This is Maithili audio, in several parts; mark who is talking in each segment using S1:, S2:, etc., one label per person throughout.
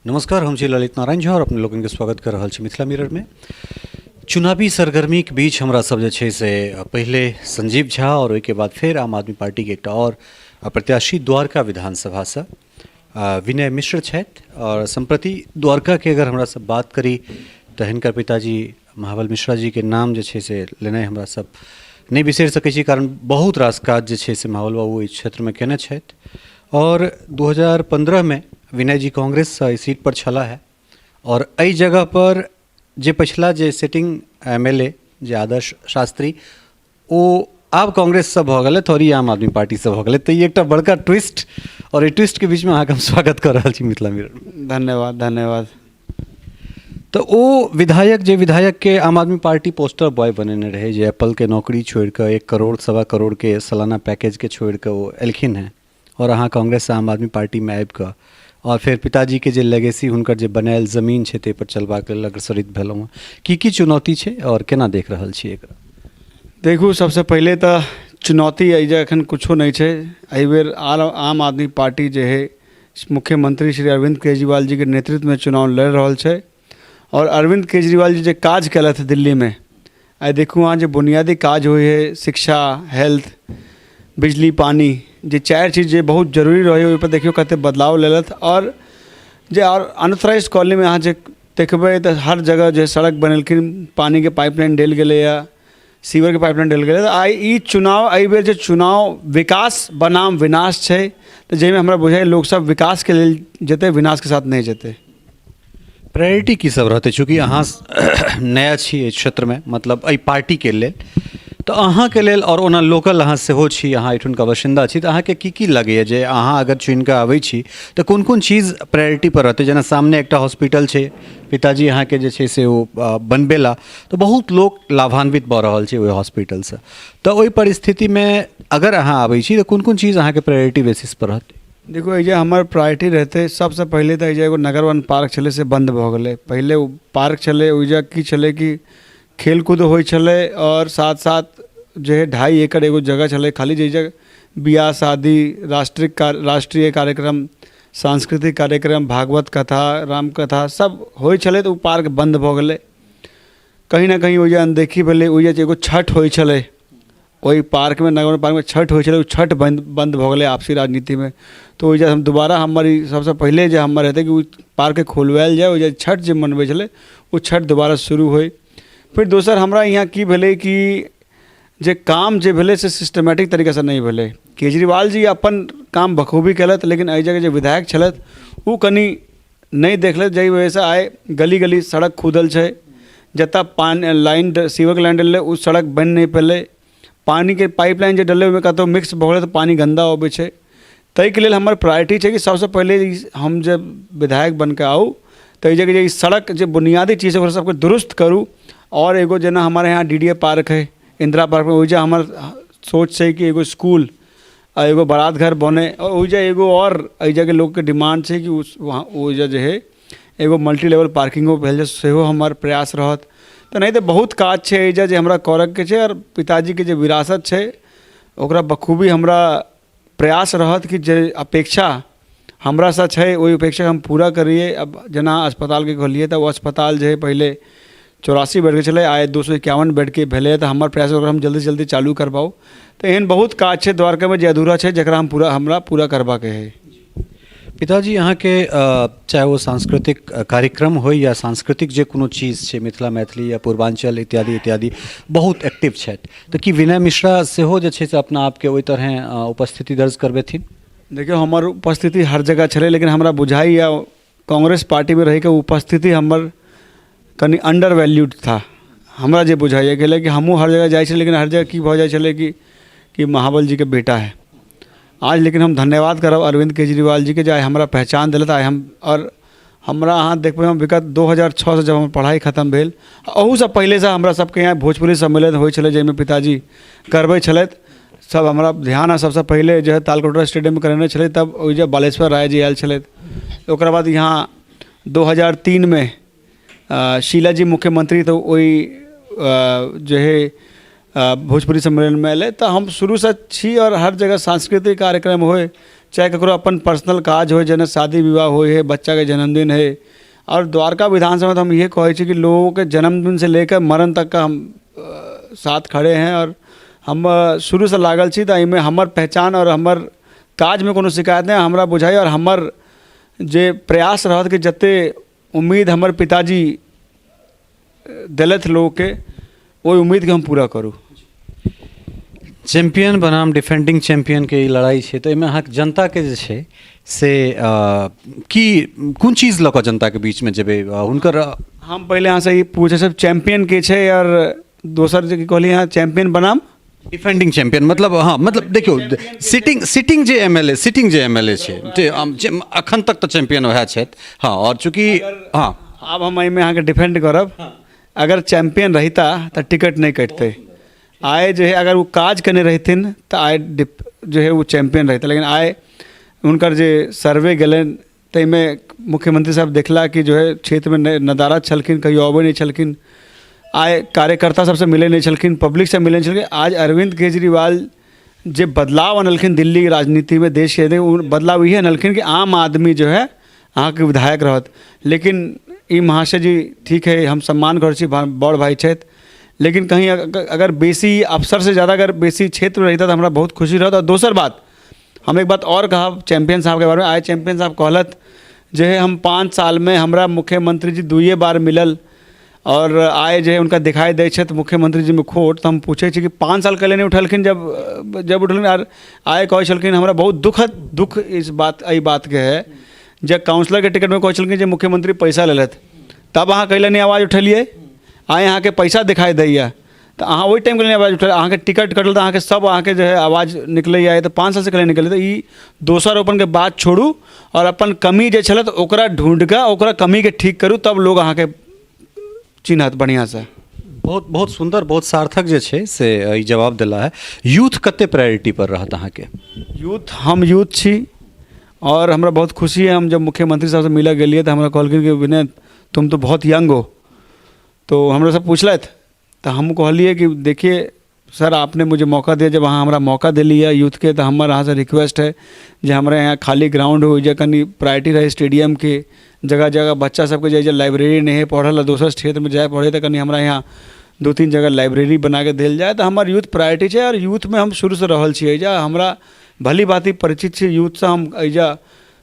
S1: नमस्कार, हम छी ललित नारायण झा और अपने लोगन के स्वागत कर रहल छी मिथिला मिरर में। चुनावी सरगर्मीके बीच हमरा सब जे छै से पहिले संजीव झा और ओहिके बाद फेर आम आदमी पार्टीके एकटा और प्रत्याशी द्वारका विधानसभासँ विनय मिश्र छथि। और सम्प्रति द्वारकाके अगर हमरा सब बात करी तऽ हिनकर पिताजी महाबल मिश्रा जीके नाम जे छै से लेनाइ हमरा सब नहि बिसरि सकै छी, कारण बहुत रास काज जे छै से महाबल बाबू एहि क्षेत्रमे केने छथि। और 2015 में विनय जी कांग्रेससँ एहि सीट पर छलाह है और एहि जगह पर जे पछिला जे सिटिंग एम एल ए जे आदर्श शास्त्री ओ आब कांग्रेससँ भऽ गेलथि और ई आम आदमी पार्टीसँ भऽ गेलथि। तऽ ई एकटा बड़का ट्विस्ट और एहि ट्विस्टके बीचमे अहाँके हम स्वागत कऽ रहल छी मिथिला मिरर।
S2: धन्यवाद, धन्यवाद।
S1: तऽ ओ विधायक जे विधायकके आम आदमी पार्टी पोस्टर बॉय बनेने रहै, जे एप्पलके नौकरी छोड़ि कऽ 1 करोड़ 1.25 करोड़के सालाना पैकेजके छोड़ि कऽ ओ एलखिन हेँ और अहाँ कांग्रेससँ आम आदमी पार्टीमे आबि कऽ और फेर पिताजीके जे लेगेसी हुनकर जे बनायल जमीन छै ताहिपर चलबाक लेल अग्रसरित भेलहुँ हँ, की की चुनौती छै और केना देख रहल छी एकरा?
S2: देखू, सबसँ पहिले तऽ चुनौती एहि जे एखन किछो नहि छै। एहिबेर आम आदमी पार्टी जे हइ मुख्यमंत्री श्री अरविन्द केजरीवाल जीके नेतृत्वमे चुनाव लड़ि रहल छै और अरविन्द केजरीवाल जी जे काज केलथि दिल्लीमे, आइ देखू अहाँ जे बुनियादी काज होइ हइ शिक्षा, हेल्थ, बिजली, पानि, जे 4 चीज जे बहुत जरूरी रहै ओहिपर देखियौ कतेक बदलाव लेलथि। आओर जे आओर अनऑथराइज्ड कॉलोनीमे अहाँ जे देखबै तऽ हर जगह जे सड़क बनेलखिन, पानिके पाइपलाइन देल गेलैए, सीवरके पाइपलाइन देल गेलै। तऽ आइ ई चुनाव एहिबेर जे चुनाव विकास बनाम विनाश छै, तऽ जाहिमे हमरा बुझाइए लोकसब विकासके लेल जेतै, विनाशके साथ नहि जेतै।
S1: प्रायोरिटी की सब रहतै? चूँकि अहाँ नया छी एहि क्षेत्रमे, मतलब एहि पार्टीके लेल, तऽ अहाँके लेल आओर ओना लोकल अहाँ सेहो छी, अहाँ एहिठुनका बासिन्दा छी, तऽ अहाँके की की लगैए जे अहाँ अगर चुनिकऽ आबै छी तऽ कोन कोन चीज प्रायोरिटी पर रहतै? जेना सामने एकटा हॉस्पिटल छै, पिताजी अहाँके जे छै से ओ बनबेला तऽ बहुत लोक लाभान्वित भऽ रहल छै ओहि हॉस्पिटलसँ, तऽ ओहि परिस्थितिमे अगर अहाँ आबै छी तऽ कोन कोन चीज अहाँके प्रायोरिटी बेसिस पर रहतै?
S2: देखू, एहि जे हमर प्रायोरिटी रहतै सबसँ पहिले तऽ एहि जे एगो नगर वन पार्क छलै से बन्द भऽ गेलै। पहिले ओ पार्क छलै, ओहि जगह की छलै कि खेलकूद होइ छलै आओर साथ साथ जे हइ 2.5 एकड़ एगो जगह छलै खाली, जाहि जगह बियाह शादी, राष्ट्रीय कार्यक्रम, सांस्कृतिक कार्यक्रम, भागवत कथा, रामकथा सब होइ छलै। तऽ ओ पार्क बन्द भऽ गेलै। कहीं ने कहीं ओहि जे अनदेखी भेलै। ओहि जे एगो छठि होइ छलै ओहि पार्कमे, नगर पार्कमे छठि होइ छलै, ओ छठि बन्द बन्द भऽ गेलै आपसी राजनीतिमे। तऽ ओहि जे हम दोबारा हमर ई सबसँ पहिले जे हमर हेतै कि ओ पार्कके खोलवाएल जाए, ओहि जे छठि जे मनबै छलै ओ छठि दोबारा शुरू होइ। फेर दोसर हमरा यहाँ की भेलै कि जे काम जे भेलै से सिस्टमेटिक तरीकासँ नहि भेलै। केजरीवाल जी अपन काम बखूबी केलथि, लेकिन एहि जगह जे विधायक छलथि ओ कनि नहि देखलथि, जाहि वजहसँ आइ गली गली सड़क खुदल छै। जतऽ पानि लाइन सीवरके लाइन डललै ओ सड़क बनि नहि पेलै, पानिके पाइप लाइन जे डललै ओहिमे कतहु मिक्स भऽ गेलै तऽ पानि गन्दा अबै छै। ताहिके लेल हमर प्रायोरिटी छै कि सबसँ पहिले हम जे विधायक बनिकऽ आउ तऽ एहि जगह जे ई सड़क जे बुनियादी चीज छै ओकरा सबके दुरुस्त करू। आओर एगो जेना हमर यहाँ डी डी ए पार्क हइ, इन्दिरा पार्कमे ओहि जे हमर सोच छै कि एगो इसकुल आ एगो बारात घर बनै, आओर ओहि जे एगो आओर एहि जगह लोकके डिमांड छै कि वहाँ ओहि जे जे हइ एगो मल्टी लेवल पार्किंगो भेल जाय, सेहो हमर प्रयास रहत। तऽ नहि तऽ बहुत काज छै एहि जे हमरा करऽके छै आओर पिताजीके जे विरासत छै ओकरा बखूबी हमरा प्रयास रहत कि जे अपेक्षा हमरासँ छै ओहि अपेक्षाके हम पूरा करियै। आब जेना अस्पतालके कहलियै तऽ ओ अस्पताल जे हइ पहिले 84 बेडके छलै, आइ 251 बेडके भेलैए। तऽ हमर प्रयास ओकरा हम जल्दीसँ जल्दी चालू करबाउ। तऽ एहन बहुत काज छै द्वारकामे जे अधूरा छै, जकरा हम पूरा हमरा पूरा करबाके हइ।
S1: पिताजी अहाँके चाहे ओ सांस्कृतिक कार्यक्रम होइ या सांस्कृतिक जे कोनो चीज छै, मिथिला मैथिली या पूर्वाञ्चल इत्यादि इत्यादि, बहुत एक्टिव छथि, तऽ की विनय मिश्रा सेहो जे छै से अपना आपके ओहि तरहेँ उपस्थिति दर्ज करबेथिन?
S2: देखियौ, हमर उपस्थिति हर जगह छलै, लेकिन हमरा बुझाइए कांग्रेस पार्टीमे रहिके उपस्थिति हमर कनि अंडर वैल्यूड था, हमरा जे बुझाइए। कैले कि हमहूँ हर जगह जाइ छलियै, लेकिन हर जगह की भऽ जाइ छलै कि महाबल जीके बेटा है आज। लेकिन हम धन्यवाद करब अरविन्द केजरीवाल जीके जे आइ हमरा पहचान देलथि। आइ हम आओर हमरा अहाँ देखबै, हम विगत 2006सँ जब हमर पढ़ाइ खतम भेल, अहूसँ पहिलेसँ हमरा सबके यहाँ भोजपुरी सम्मेलन होइ छलै, जाहिमे पिताजी करबै छलथि सब। हमरा ध्यान हइ, सबसँ पहिले जे हइ तालकटोरा स्टेडियममे करेने छलै, तब ओहि जे बालेश्वर राय जी आयल छलथि। ओकरा बाद यहाँ 2003मे शीला जी मुख्यमंत्री, तऽ ओहि जे हइ भोजपुरी सम्मेलनमे अयलै। तऽ हम शुरूसँ छी आओर हर जगह सांस्कृतिक कार्यक्रम होइ, चाहे ककरो अपन पर्सनल काज होइ जेना शादी विवाह होइ हइ बच्चाके जन्मदिन हइ आओर द्वारका विधानसभा तऽ हम इएह कहै छी कि लोगोके जन्मदिनसँ लऽ कऽ मरण तकके हम साथ खड़े हैं आओर हम शुरूसँ लागल छी तऽ एहिमे हमर पहचान आओर हमर काजमे कोनो शिकायत नहि हमरा बुझाइए आओर हमर जे प्रयास रहत कि जतेक उम्मीद हमर पिताजी देलथि लोकके ओहि उम्मीदके हम पूरा करू।
S1: चैम्पियन बनाम डिफेंडिंग चैम्पियनके ई लड़ाइ छै, तऽ एहिमे अहाँके जनताके जे छै से की कोन चीज लऽ कऽ जनताके बीचमे जेबै हुनकर?
S2: हम पहिले अहाँसँ ई पूछै सब चैम्पियन के छै आओर दोसर जे की कहलियै अहाँ, चैम्पियन बनाम
S1: डिफेंडिंग चैम्पियन, मतलब हँ, मतलब देखियौ, सिटिंग जे एम एल ए, सिटिंग जे एम एल ए छै, जे अखन तक तऽ चैम्पियन वएह छथि। हँ, आओर चूँकि हँ
S2: आब हम एहिमे अहाँके डिफेंड करब। अगर चैम्पियन रहिता तऽ टिकट नहि कटितै। आइ जे हइ अगर ओ काज केने रहिथिन तऽ आइ जे हइ ओ चैम्पियन रहितै, लेकिन आइ हुनकर जे सर्वे गेलनि ताहिमे मुख्यमंत्री साहब देखला कि जो है क्षेत्रमे नहि नदारद छलखिन, कहियो अबै नहि छलखिन, आइ कार्यकर्ता सबसँ मिलै नहि छलखिन, पब्लिकसँ मिलै नहि छलखिन। आज अरविन्द केजरीवाल जे बदलाव अनलखिन दिल्लीके राजनीतिमे, देशके, ओ बदलाव इएह अनलखिन कि आम आदमी जो है अहाँके विधायक रहत। लेकिन ई महाशय जी ठीक है, हम सम्मान करै छी, बड़ भाइ छथि, लेकिन कहीं अगर बेसी अफसरसँ ज्यादा अगर बेसी क्षेत्रमे रहिता तऽ हमरा बहुत खुशी रहत। आओर दोसर बात, हम एक बात आओर कहब चैम्पियन साहबके बारेमे। आइ चैम्पियन साहब कहलथि जे हम 5 सालमे हमरा मुख्यमंत्री जी दुइए बार मिलल आओर आइ जे हुनका दिखाइ दै छथि मुख्यमंत्री जीमे खोट। तऽ हम पूछै छी कि 5 साल कैले नहि उठेलखिन जब जब उठलखिन? आर आइ कहै छलखिन, हमरा बहुत दुखद दुख इस बात एहि बातके है जे काउंसलरके टिकटमे कहै छलखिन जे मुख्यमंत्री पैसा लेलथि, तब अहाँ कैले नहि आवाज उठेलियै? आइ अहाँके पैसा दिखाइ दैए तऽ अहाँ ओहि टाइमके लेल आवाज उठेलियै। अहाँके टिकट कटल तऽ अहाँके सब अहाँके जे है आवाज निकलैए, तऽ 5 सालसँ कैले निकलै? तऽ ई दोसर ओपनके बात छोड़ू आओर अपन कमी जे छलै तऽ ओकरा ढूँढि कऽ ओकरा कमीके ठीक करू, तब लोग अहाँके चिन्हत बढ़िआँसँ।
S1: बहुत बहुत सुन्दर, बहुत सार्थक जे छै से ई जवाब देला है। यूथ कते प्रायोरिटी पर रहत अहाँके?
S2: यूथ, हम यूथ छी आओर हमरा बहुत खुशी है। हम जब मुख्यमंत्री साहबसँ मिलऽ गेलियै तऽ हमरा कहलखिन कि विनय, तुम तो बहुत यंग हो। तो हमरासँ पुछलथि तऽ हम कहलियै कि देखिए सर, आपने मुझे मौका दिया। जब अहाँ हमरा मौका देलियै यूथके तऽ हमर अहाँसँ रिक्वेस्ट है जे हमरा यहाँ खाली ग्राउंड हो जे कनि प्रायोरिटी रहै स्टेडियमके, जगह जगह बच्चा सबके जे लाइब्रेरी नहि हइ पढ़ऽ लए, दोसर क्षेत्रमे जाय पड़ै, तऽ कनि हमरा यहाँ 2-3 जगह लाइब्रेरी बनाके देल जाय। तऽ हमर यूथ प्रायोरिटी छै आओर यूथमे हम शुरूसँ रहल छियै एहिजा, हमरा भली भाँति परिचित छी यूथसँ। हम एहिजा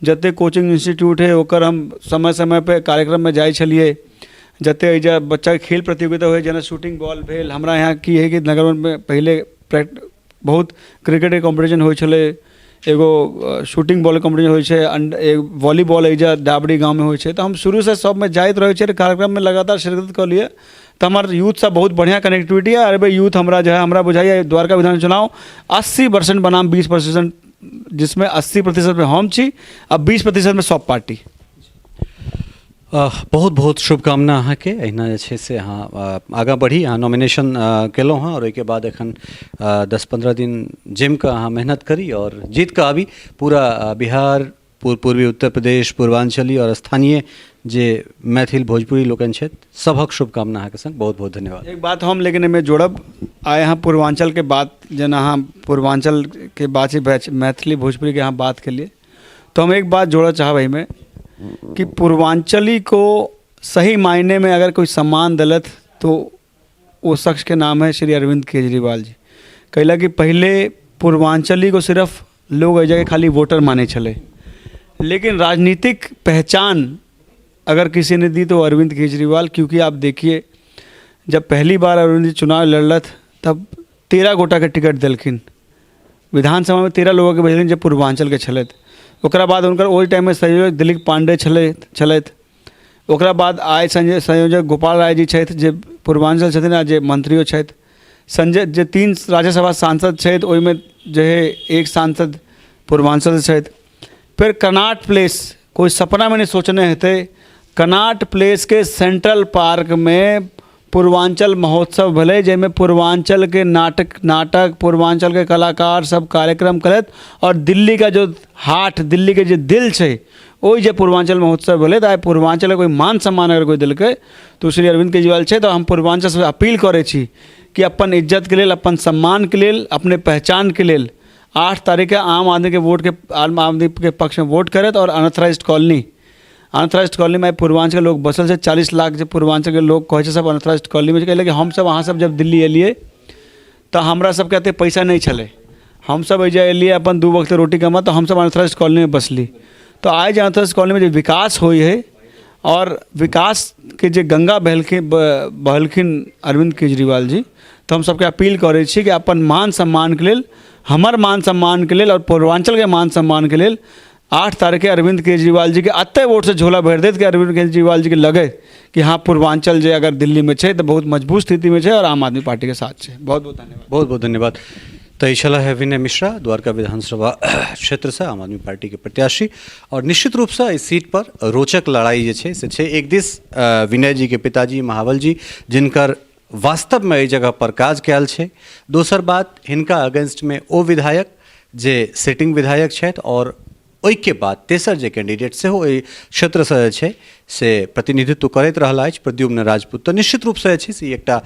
S2: जतेक कोचिंग इंस्टीट्यूट हइ ओकर हम समय समयपर कार्यक्रममे जाइ छलियै। जतेक एहिजा बच्चाके खेल प्रतियोगिता होइ, जेना शूटिंग बॉल भेल, हमरा यहाँ की हइ कि नगरमे पहिले बहुत क्रिकेटके कॉम्पिटिशन होइ छलै, एगो शूटिंग बॉलके कॉम्पिटिशन होइ छै, वॉलीबॉल एहिजा डाबरी गाममे होइ छै। तऽ हम शुरूसँ सभमे जाइत रहै छियै, कार्यक्रममे लगातार शिरकत कऽ लिअ तऽ हमर यूथसँ बहुत बढ़िआँ कनेक्टिविटी यऽ। एहिबेर यूथ हमरा जे हइ हमरा बुझाइए द्वारका विधान चुनाव 80% बनाम 20%, जिसमे 80%मे हम छी आ 20%मे सब पार्टी।
S1: बहुत बहुत शुभकामना अहाँके। एहिना जे छै से अहाँ आगाँ बढ़ी। अहाँ नॉमिनेशन केलहुँ हँ आओर ओहिके बाद एखन 10-15 दिन जमिकऽ अहाँ मेहनत करी आओर जीत कऽ आबी। पूरा बिहार, पूर्वी उत्तर प्रदेश, पूर्वाञ्चली आओर स्थानीय जे मैथिल भोजपुरी लोकनि छथि सभक शुभकामना अहाँके संग। बहुत बहुत धन्यवाद।
S2: एक बात हम लेकिन एहिमे जोड़ब, आइ अहाँ पूर्वाञ्चलके बात, जेना अहाँ पूर्वाञ्चलके बात छै, मैथिली भोजपुरीके अहाँ बात केलियै, तऽ हम एक बात जोड़ऽ चाहब एहिमे कि पूर्वाञ्चली को सही मायने में अगर कोई सम्मान देलथि तो ओ शख्सके नाम है श्री अरविन्द केजरीवाल जी। कैला कि पहिले पूर्वाञ्चली को सिर्फ लोग एहि जगह खाली वोटर मानै छलै, लेकिन राजनीतिक पहचान अगर किसी ने दी तो अरविंद केजरीवाल। क्योंकि आप देखिए, जब पहली बार अरविंद जी चुनाव लड़लथि तब 13 गोटाके टिकट देलखिन विधानसभामे, 13 लोगोके भेजलखिन जे पूर्वाञ्चलके छलथि। ओकरा बाद हुनकर ओहि टाइममे संयोजक दिलीप पांडे छलथि। ओकरा बाद आइ संयोजक गोपाल राय जी छथि जे पूर्वाञ्चल छथिन आ जे मंत्रियो छथि। संजय जे 3 राज्यसभा सांसद छथि ओहिमे जे हइ एक सांसद पूर्वाञ्चलसँ छथि। फेर कनाट प्लेस, कोइ सपनामे नहि सोचने हेतै, कनाट प्लेसके सेन्ट्रल पार्कमे पूर्वाञ्चल महोत्सव भेलै जाहिमे पूर्वाञ्चलके नाटक पूर्वाञ्चलके कलाकार सब कार्यक्रम करैत आओर दिल्लीके जो हार्ट, दिल्लीके जे दिल छै ओहि जे पूर्वाञ्चल महोत्सव भेलै। तऽ आइ पूर्वाञ्चलके कोइ मान सम्मान अगर कोइ देलकै तऽ ओ श्री अरविन्द केजरीवाल छै। तऽ हम पूर्वाञ्चलसँ अपील करै छी कि अपन इज्जतके लेल, अपन सम्मानके लेल, अपने पहचानके लेल 8 तारीखके आम आदमीके वोटके, आम आदमीके पक्षमे वोट करैत आओर अनऑथराइज्ड कॉलोनी, अनऑथराइज्ड कॉलोनीमे पूर्वाञ्चलके लोक बसल छै। 40 लाख जे पूर्वाञ्चलके लोक कहै छै, सब अनऑथराइज्ड कॉलोनीमे छै। कैलाकि हमसब, अहाँ सब जब दिल्ली एलियै तऽ हमरा सबके एते पैसा नहि छलै। हमसब एहिजा एलियै अपन 2 वक्त रोटी कमा, तऽ हमसब अनऑथराइज्ड कॉलोनीमे बसली। तऽ आइ जे अनऑथराइज्ड कॉलोनीमे जे विकास होइ हइ आओर विकासके जे गङ्गा बहेलखिन बहेलखिन अरविन्द केजरीवाल जी, तऽ हम सबके अपील करै छी कि अपन मान सम्मानके लेल, हमर मान सम्मानके लेल आओर पूर्वाञ्चलके मान सम्मानके लेल 8 तारीखके अरविन्द केजरीवाल जीके एते वोटसँ झोला भरि देत कि अरविन्द केजरीवाल जीके लगै कि हँ, पूर्वाञ्चल जे अगर दिल्लीमे छै तऽ बहुत मजबूत स्थितिमे छै आओर आम आदमी पार्टीके साथ छै। बहुत बहुत धन्यवाद।
S1: बहुत बहुत धन्यवाद। तऽ ई छलाह है विनय मिश्रा, द्वारका विधानसभा क्षेत्रसँ आम आदमी पार्टीके प्रत्याशी। आओर निश्चित रूपसँ एहि सीट पर रोचक लड़ाइ जे छै से छै। एक दिस विनय जीके पिताजी महाबल जी, जिनकर वास्तवमे एहि जगह पर काज कयल छै। दोसर बात, हिनका अगेंस्टमे ओ विधायक जे सिटिंग विधायक छथि आओर ओहिके बाद तेसर जे कैंडिडेट सेहो एहि क्षेत्रसँ जे छै से प्रतिनिधित्व करैत रहल अछि, प्रद्युम्न राजपूत। तऽ निश्चित रूपसँ जे छै से ई एकटा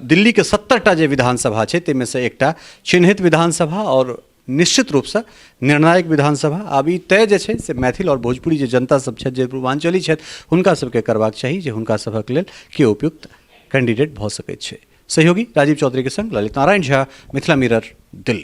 S1: दिल्लीके 70टा जे विधानसभा छै, ताहिमे सँ एकटा चिन्हित विधानसभा आओर निश्चित रूपसँ निर्णायक विधानसभा। आब ई तय जे छै से मैथिल आओर भोजपुरी जे जनता सब छथि, जे पूर्वाञ्चली छथि, हुनका सबके करबाक चाही जे हुनका सभक लेल के उपयुक्त कैंडिडेट भऽ सकैत छै। सहयोगी राजीव चौधरीके संग ललित नारायण झा, मिथिला मिरर, दिल्ली।